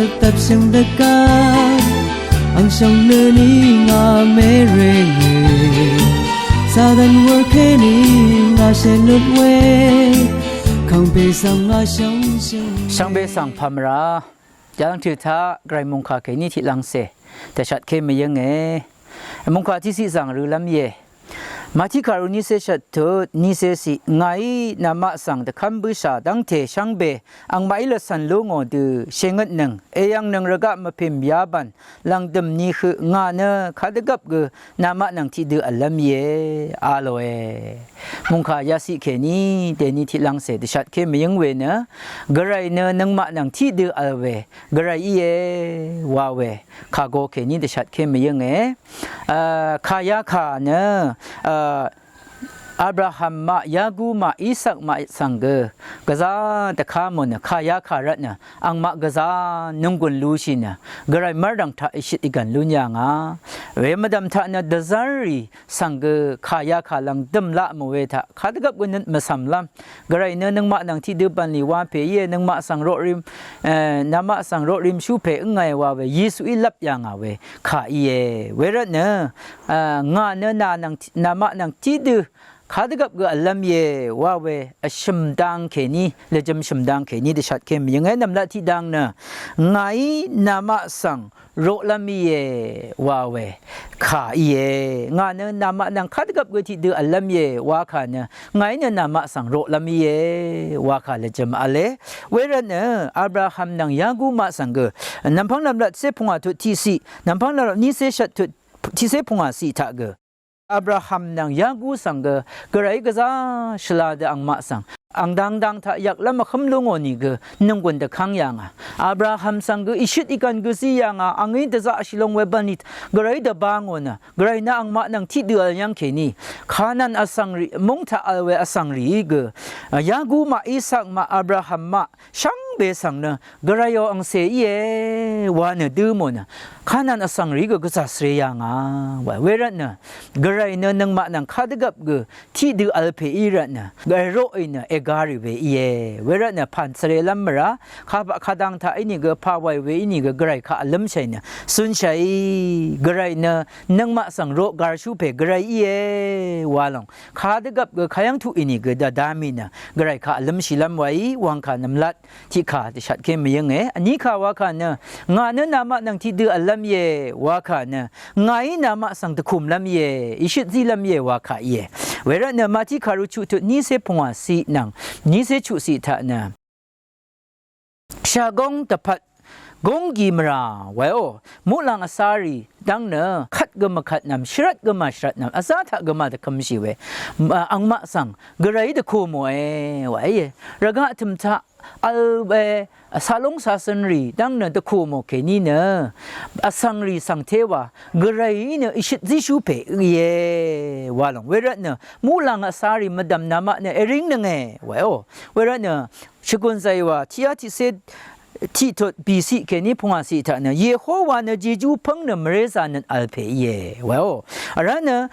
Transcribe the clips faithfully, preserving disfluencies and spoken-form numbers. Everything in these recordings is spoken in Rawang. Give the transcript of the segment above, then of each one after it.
Tap shvngdvgá ang shvngnø ni ngà mèrèngì, Satan wur kèní ngà shènut we, kàngpè svng ngà shvngshvng. Shvngbe svng pàmvrá yalvng tø taq gvray mungkà kèní tiqlvngcè dvshatké mvyǿnge. Mungkà tiqciq zvng rølv́m íe. Màtiq kàru nícé shvt tut nícé ciq, ngàí namaq svng dvkv́m bǿshà dv́ngte shvngbe angmaqí lvcv̀n lú ngò dø shèngøtnøng èyv̀ngnøng rvgaq mvpìm yabàn lv̀ngdø̀m ni høq ngà nø kadvgvp gø namaq nvng tiqdø v̀llv́m íe, a lòe. Mungkà yaciq kèní dèní tiqlvngcè dvshatké mvyǿng we nø, gvray nø nøngmaq nvng tiqdø v̀l we gvray íe wa we kàgo kèní dvshatké mvyǿnge. Kàyakà nø Abraham maq, Yaku maq, Isak maq svng gø gvzá dvká mò nø, kàyakà rvtnø angmaq gvzá nunggun lushì nø gvray mvrdv̀ng taq ìshøt ìgv̀n lún yà ngà we mvdv̀m taq nø dvzv́rrì svng gø kàyakà lv̀ngdø̀m laq mò we taq kadvgvp gø nøt mvcv̀mlv́m. Gvray nø nøngmaq nvng tiqdø bv̀nlì wa pè íe, nøngmaq svng roqrim, namaq svng roqrimshú pè ǿngàe wa we Yesuí lvp yà ngà we kà íe. Wervtnø ngà nø namaq nvng tiqdø kadvgvp gø v̀llv́m íe wa we vshø̀m dang kèní, lvjø̄m shø̀m dang kèní dvshatké mvyǿnge. Nv̀mlat tiqdang nø ngàí namaq svng roqlv́m íe wa we kà íe. Ngà nø namaq nvng kadvgvp gø tiqdø v̀llv́m íe wa kà nø ngàí nø namaq svng roqlv́m íe wa kà lvjø̄m v̄le. Wervtnø Abraham nvng Yaku maq svng gø nv̀mpv́ng nv̀mlat tiqcé pungwà tut tiqciq, nv̀mpv́ng nv̀mlat nícé shvt tut tiqcé pungwà ciq taq gø Abraham nvng Yaku svng gø gvrayí gvzá shvla dø angmaq svng ang dangdang taq yvklv́m vhǿm lú ngò nìgø nunggun dvkv́ng yà ngà. Abraham svng gø ìshøt ìgv̀n gø zí yà ngà, angí dvzaqshì long we bv̀nlì gvrayí dvbā ngò nø, gvray nø angmaq nvng tiqdø v̀l yv́ng kèní Kanan vsvngrì múng taq vl we vsvngrìí gø Yaku maq, Isak maq, Abraham maq shvngbe svng nø gvrayò angcè íe wa nø dø̄ mò nø Kanan vsvngrìí gø gvzà svre yà ngà wa. Wervtnø gvray nø nøngmaq nvng kadvgvp gø tiqdø v̀l pè í rvtnø gvray roqì nø ègarì we íe. Wervtnø pàn svrelv́m mvrá kapaq kadang taq ínìgø pàwàì we ínìgø gvray kaq vlǿmshàì nø cúnshàì. Gvray nø nøngmaq svng roq garshú pè gvray íe wa lòng kadvgvp gø kayv́ng tuq ínìgø dvdamì nø gvray kaq vlǿmshìlv́m waí wangkà nv̀mlat tiqkà dvshatké mvyǿnge. Vní kà wa kà nø ngà nø namaq nvng tiqdø v̀llv́m íe wa kà nø ngàí namaq svng dvkùmlv́m íe, ìshøt zílv́m íe wa kà íe. Wervtnø Màtiq kàru chuq tut nícé pungwà ciq nvng nícé chuq ciq taq nø shagóng dvpvt góng gì mvrà waò, muqlàng vcārì dv́ng nø kvt gø mvkvtnvm, shvrvt gø màshvrvtnvm, vzá taq gø màdvkømshì we angmaq svng gvrayí dvkùmòe wa íe. Rvgaq tø̀m taq vl we vcalóng cacønrì dv́ng nø dvkùmò kèní nø vsvngrì svng téwa gvrayí nø ìshøt zíshú pè íe wa lòng. Wervtnø muqlàng vcārì mvdv̀m namaq nø èringnønge waò. Wervtnø shvgùn zàywà tiqyá tiqcé tiqtut bìciq kèní pungwàciq taq nø Yehowa nø Jejú pv́ng nø mvrézā nøt vl pè íe waò. Vrá nø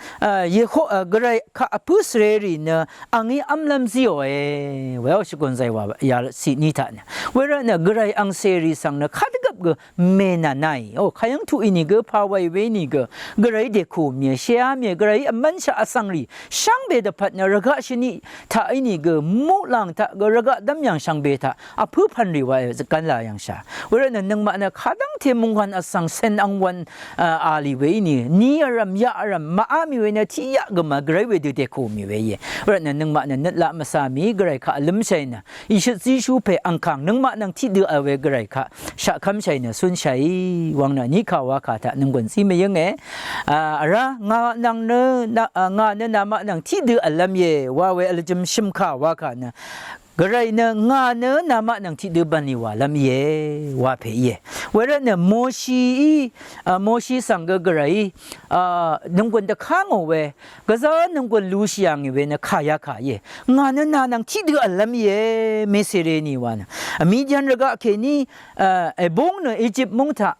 Yeho gvray kaq vpǿ svrerì nø angí v́mlv́m zíòe waò. Shvgùn zàywà yalvtciq ní taq nø wervtnø gvray angcèrì svng nø kadvgvp gø mènànaì o kayv́ng tuq ínìgø pàwàì we ínìgø gvrayí dèkù mìe, shèá mìe, gvrayí vmv́nshaq vsvngrì shvngbe dvpvt nø rvgaq shvniq taq ínìgø muqlàng taq gø rvgaq dv́myv̀ng shvngbe taq vpǿ pv̀nrì wa zøkv́nlā yv̀ngshà. Wervtnø nøngmaq nø kadv́ngte mungwv̄n vsvng cen angwv̄n a lì we íni, ni vrv̀m yaq vrv̀m màá mì we nø tiqyaq gø màgvrayí wedø dèkù mì we íe. Wervtnø nøngmaq nø nøt laq mvcà mì gvray kaq vlǿmshàì nø ìshøt zíshú pè angkàng nøngmaq nvng tiqdø vl we gvray kaq shaqkv́mshàì nø cúnshàì wvng nø vní kà wa kà taq nònggùn zí mvyǿnge. Vrá ngà nvng nø ngà nø namaq nvng tiqdø vllv́m íe wa we vlvjø̄m shø̀mkà wa kà nø gvray nø ngà nø namaq nvng tiqdø bv̀nlì wàlv́m íe wa pè íe. Wervtnø Moshií, Moshi svng gø gvrayí nònggùn dvká ngò we gvzá nònggùn lushì yà ngì we nø kà yakà íe. Ngà nø nà nvng tiqdø v̀llv́m íe, mèsèreni wa nø. Midian rvgaq kèní èbúng nø Egypt múng taq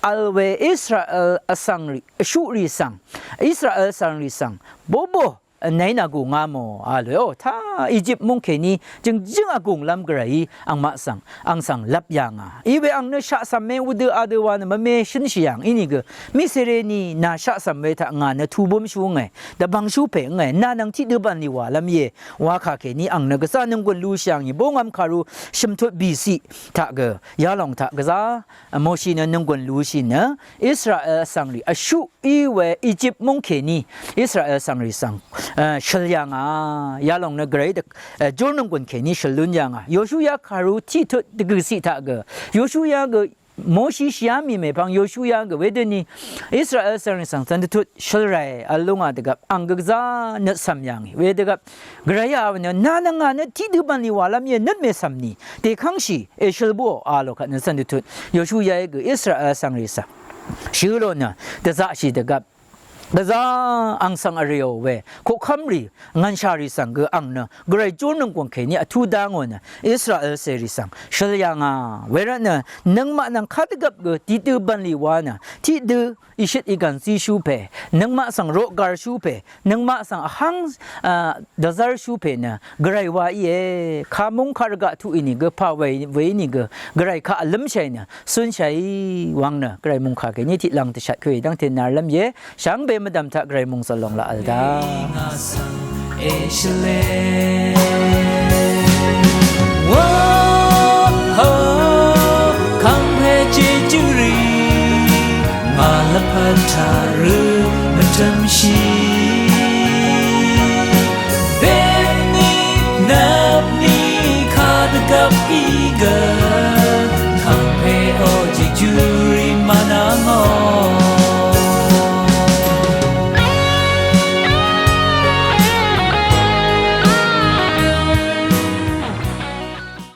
vl we Israel vsvngrì vshuqrì svng, Israel vsvngrì svng bóbò vnèí nà gùngá mò a lòe ó. Tá Egypt múng kèní jø̀ngjǿng vgùnglv́m Gvrayí angmaq svng ang svng lvp yà ngà. Iwe ang nø shaqcv̀m me udø adø wa nø mvme shǿnshì yàng ínìgø, Mìsèrèní nà shaqcv̀m we taq ngà nø tubǿmshú ǿngè, dvbvngshú pè ǿngè, nà nvng tiqdø bv̀nlì wàlv́m íe. Wakà kèní ang nø gvzá nònggùn lushì yàngì, bóngvm kàru shø̀mtut bìciq taq gø yalòng taq gvzá Moshi nø nònggùn lushì nø Israel vsvngrì vshuq í we Egypt múng kèní Israel vsvngrì svng, e, shøl yà ngà. Yalòng nø Gvray dø, e, júr nònggùn kèní shøl lún yà ngà. Yoshuya kàru tiqtut dvgø̀ciq taq gø, Yoshuya gø Moshi shìá mì mèpvng Yoshuya gø wedøní Israel vsvngrì svng cv̀n dvtut shøl ràe vl lú ngà dvgvp ang gø gvzá nøt cv̀m yà ngì. Wedvgvp Gvrayí a we nø nà nvng ngà nø tiqdø bv̀nlì wàlv́m íe, nøt mècv̀m nì dèkv́ngshì èshøl bǿò a lò kvt nø cv̀n dvtut Yoshuyaí gø Israel vsvngrì svng shø̄ lò nø dvzaqshì dvgvp gvzá ang svng vrìò we koqkv́mrì ngv̀nshàrì svng gø ang nø Gvray júr nònggùn kèní vtú dá ngò nø Israel cèrì svng shøl yà ngà. Wervtnø nøngmaq nvng kadvgvp gø tiqdø bv̀nlì wa nø tiqdø ìshøt ìgv̀n zíshú pè, nøngmaq svng roqgarshú pè, nøngmaq svng vháng, a, dvzv́rshú pè nø Gvray wa íe. Kamúng karvgaq tuq ínìgø pà we, we ínìgø Gvray kaq vlǿmshàì nø cúnshàì wvng nø Gvray mòngkà kèní tiqlv̀ng dvshat kø̀ì dv́ngte narlv́m íe. Shvngbe mvdv̀m taq Gvray mòngzø̀l lòng laq vl dá. Ngà svng èshvlé. Wò, ho, kv̀mhè jejúrì, ngà lvpat taq rø mvtø̀mshì. Bèní, nvpní, kadvgvp í gø.